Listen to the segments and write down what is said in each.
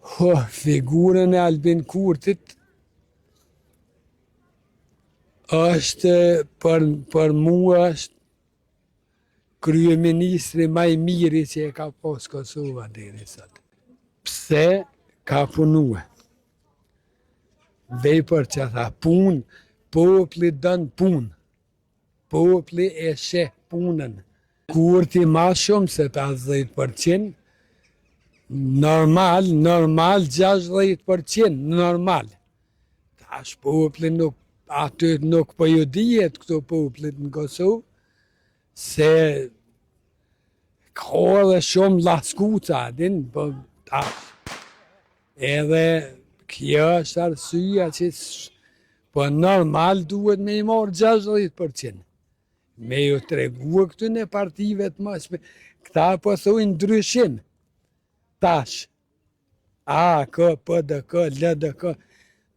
Ho, figurën e Albin Kurtit është për, për mua është kryeministri ma i miri që e ka pas Kosova deri sot. Pse ka punue? Vepër që tha punë, populli don punë. Populli e sheh punën. Kurti ma shumë se 50%, normal, normal 60%, normal. Tash populli nuk, aty nuk po ju dihet këtu popullit në Kosovë, se ka edhe shumë laskuca, din, po tash. Edhe kjo është arsyeja që po normal duhet me i marrë 60%. Me ju tregue këtyne partive të mëshme, këta po thujnë ndryshim, tash, AAK, PDK, LDK,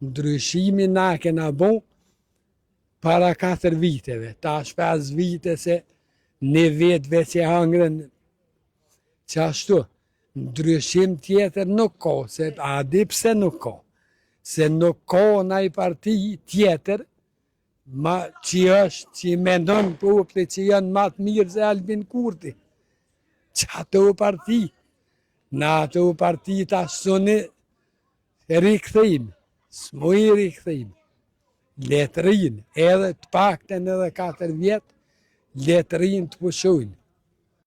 ndryshimi na kena bo para 4 viteve, tash 5 vite se një vjet veç e hangrën qashtu, ndryshim tjetër nuk ka, se a di pse nuk ka, se nuk ka naj parti tjetër, ma që është, që mendon populli që janë ma të mirë se Albin Kurti. Që ato parti, në ato parti tash suni rikthim, s'muj rikthim, le t'rrinë, edhe të paktën edhe 4 vjet, le t'rrinë të pushojnë.